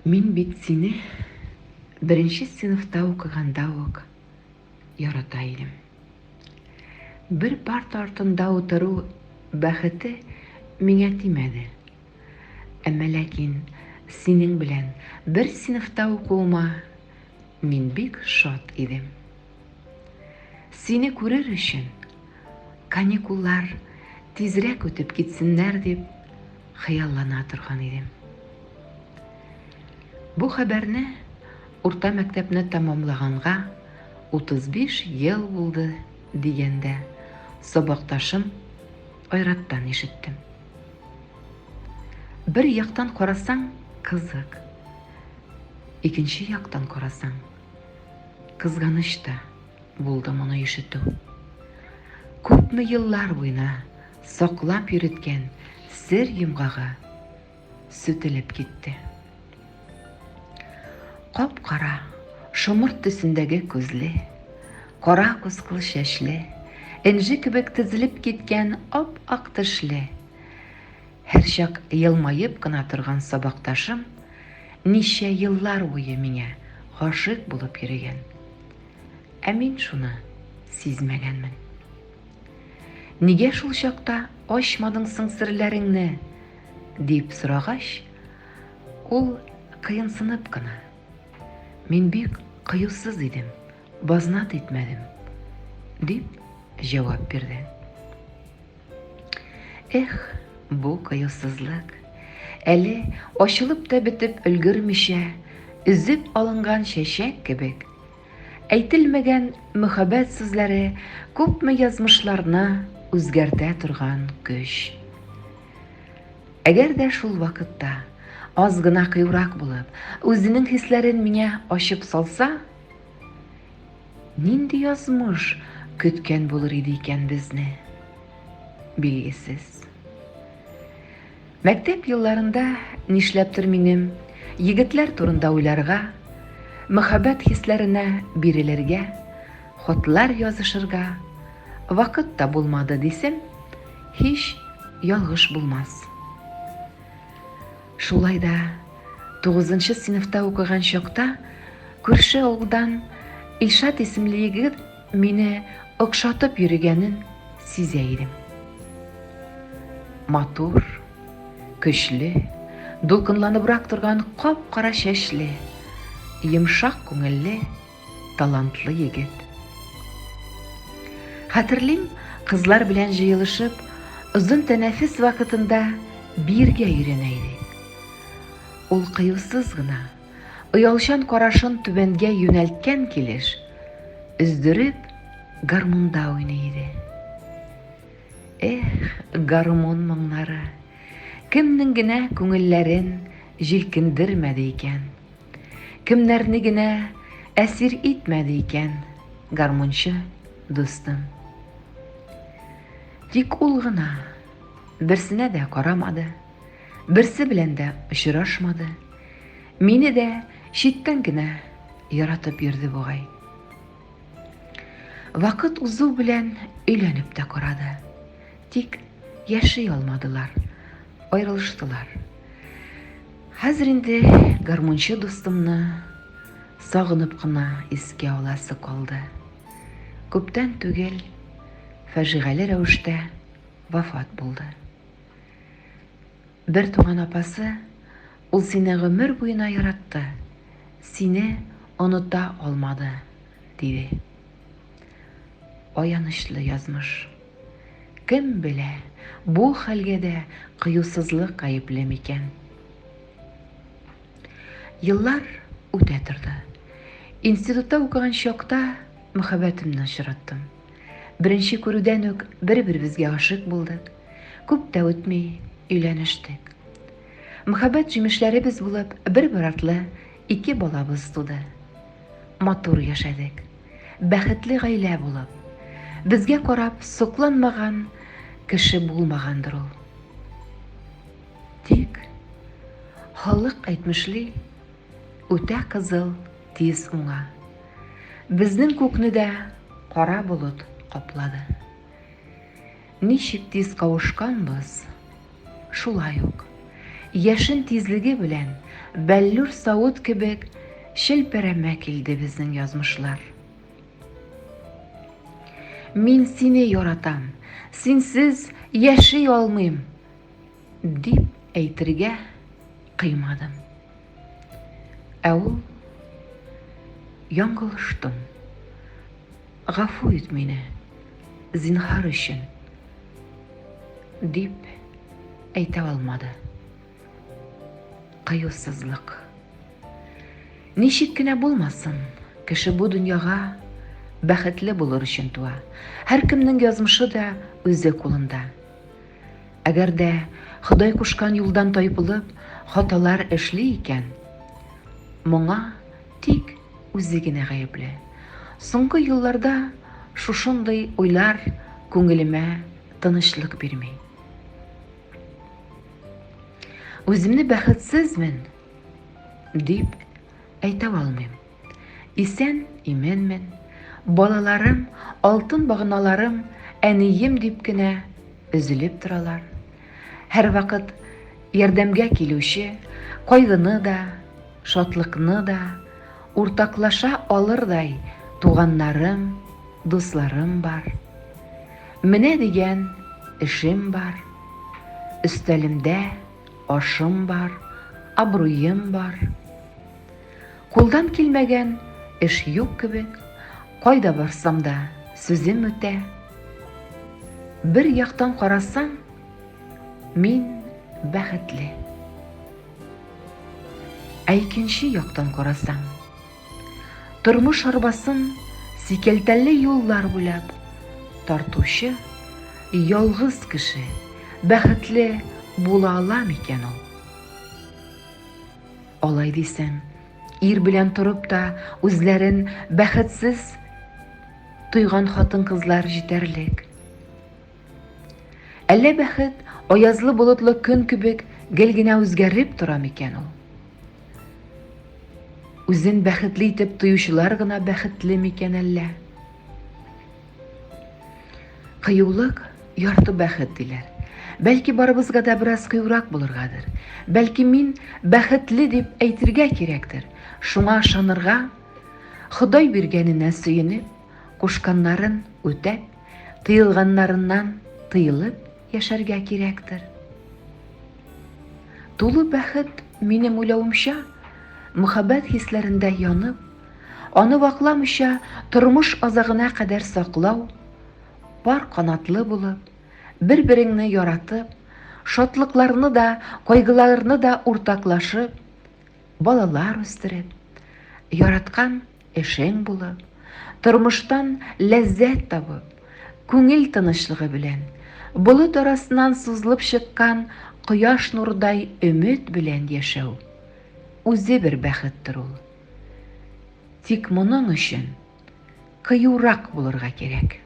Мин бит сине беренче сыйныфта укыганда ук ярата идем. Бер парта артында утыру бәхете миңа тимәде. Әмма ләкин синең белән бер сыйныфта укуыма мин бик шат идем. Сине күрер өчен каникуллар тизрәк үтеп китсеннәр дип хыяллана торган идем. Бу хәбәрне урта мәктәпне тәмамлаганга 35 ел булды дигәндә сабакташым Айраттан ишеттем. Бер яктан карасаң, кызык. Икенче яктан карасаң, кызганыч та булды моны ишетү. Күпме еллар буена саклап йөреткән сер йомгагы сүтелеп китте. Кап-кара, шомырт төсендәге күзле, кара кускыл чәчле, энҗе кебек тезелеп киткән ап-ак тешле, һәрчак елмаеп кына торган сабакташым ничә еллар буе миңа гашыйк булып йөрегән. Ә мин шуны сизмәгәнмен. Нигә шул чакта ачмадың соң серләреңне? дип сорагач, ул кыенсынып кына, Мин бик кыюсыз идем, базнат итмәдем, дип җавап бирде. Эх, бу кыюсызлык! Әле ачылып та бетеп өлгермичә, өзеп алынган чәчәк кебек, әйтелмәгән мөхәббәт сүзләре күпме язмышларны үзгәртә торган көч. Әгәр дә шул вакытта аз гына кыюрак булып, үзенең хисләрен миңа ачып салса, нинди язмыш көткән булыр иде икән безне? Билгесез. Мәктәп елларында нишләптер минем егетләр турында уйларга, мәхәббәт хисләренә бирелергә, хатлар язышырга вакыт та булмады дисәм, һич ялгыш булмас. Шулай да тугызынчы сыйныфта укыган чакта күрше авылдан Илшат исемле егет мине охшатып йөрегәнен сизә идем. Матур, көчле, дулкынланыбрак торган кап-кара чәчле, йомшак күңелле, талантлы егет. Хәтерлим, кызлар белән җыелышып, озын тәнәфес вакытында биергә өйрәнә идек. Ул кыюсыз гына, оялчан карашын түбәнгә юнәлткән килеш, өздереп гармунда уйный иде. Эх, гармун моңнары! Кемнең генә күңелләрен җилкендермәде икән? Кемнәрне генә әсир итмәде икән гармунчы дустым? Тик ул гына берсенә дә карамады, берсе белән дә очрашмады. Мине дә читтән генә яратып йөрде бугай. Вакыт узу белән өйләнеп тә карады. Тик яши алмадылар, аерылыштылар. Хәзер инде гармунчы дустымны сагынып кына искә аласы калды. Күптән түгел фаҗигале рәвештә вафат булды. Бер туган апасы, ул сине гомер буена яратты, сине оныта алмады, диде. Аянычлы язмыш. Кем белә, бу хәлгә дә кыюсызлык гаепле микән? Еллар үтә торды. Институтта укыган чакта мөхәббәтемне очраттым. Беренче күрүдән үк бер-беребезгә гашыйк булдык. Күп тә үтми, өйләнештек. Мөхәббәт җимешләребез булып бер-бер артлы ике балабыз туды. Матур яшәдек. Бәхетле гаилә булып. Безгә карап сокланмаган кеше булмагандыр ул. Тик, халык әйтмешли, үтә кызыл тиз уңа. Безнең күкне дә кара болыт каплады. Ничек тиз кавышканбыз, шулай ук, яшен тизлеге белән бәллүр савыт кебек челпәрәмә килде безнең язмышлар. Мин сине яратам, синсез яши алмыйм, дип әйтергә кыймадым. Ә ул яңгылыштым. Гафу ит мине, зинһар өчен, дип әйтә алмады. Кыюсызлык. Ничек кенә булмасын, кеше бу дөньяга бәхетле булыр өчен туа. Һәркемнең язмышы да үзе кулында. Әгәр дә Ходай кушкан юлдан тайпылып, хаталар эшли икән, моңа тик үзе генә гаепле. Соңгы елларда шушындый уйлар күңелемә тынычлык бирми. Үземне бәхетсезмен дип әйтә алмыйм. Исән именмен, балаларым, алтын баганаларым, әнием дип кенә өзелеп торалар. Һәрвакыт ярдәмгә килүче, кайгыны да, шатлыкны да уртаклаша алырдай туганнарым, дусларым бар. Менә дигән эшем бар. Өстәлемдә ашым бар, абруем бар. Кулдан килмәгән эш юк кебек, кайда барсам да сүзем үтә. Бер яктан карасаң, мин бәхетле. Ә икенче яктан карасаң, тормыш арбасын сикәлтәле юллар буйлап тартучы ялгыз кеше бәхетле була ала микән ул? Алай дисәң, ир белән торып та үзләрен бәхетсез тойган хатын-кызлар җитәрлек. Әллә бәхет аязлы болытлы көн кебек гел генә үзгәреп тора микән ул? Үзен бәхетле итеп тоючылар гына бәхетле микән әллә? Кыюлык ярты бәхет диләр. Бәлки барыбызга да бераз кыюрак булыргадыр. Бәлки мин бәхетле дип әйтергә кирәктер. Шуңа ышанырга, Ходай биргәненә сөенеп, кушканнарын үтәп, тыелганнарыннан тыелып яшәргә кирәктер. Тулы бәхет, минем уйлавымча, мөхәббәт хисләрендә янып, Аны вакламыйча тормыш азагына кадәр саклау, пар канатлы булып, бер-береңне яратып, шатлыкларны да, кайгыларны да уртаклашып, балалар үстереп, яраткан эшең булып, тормыштан ләззәт табып, күңел тынычлыгы белән, болыт арасыннан сузылып чыккан кояш нурыдай өмет белән яшәү, үзе бер бәхеттер ул. Тик моның өчен кыюрак булырга кирәк.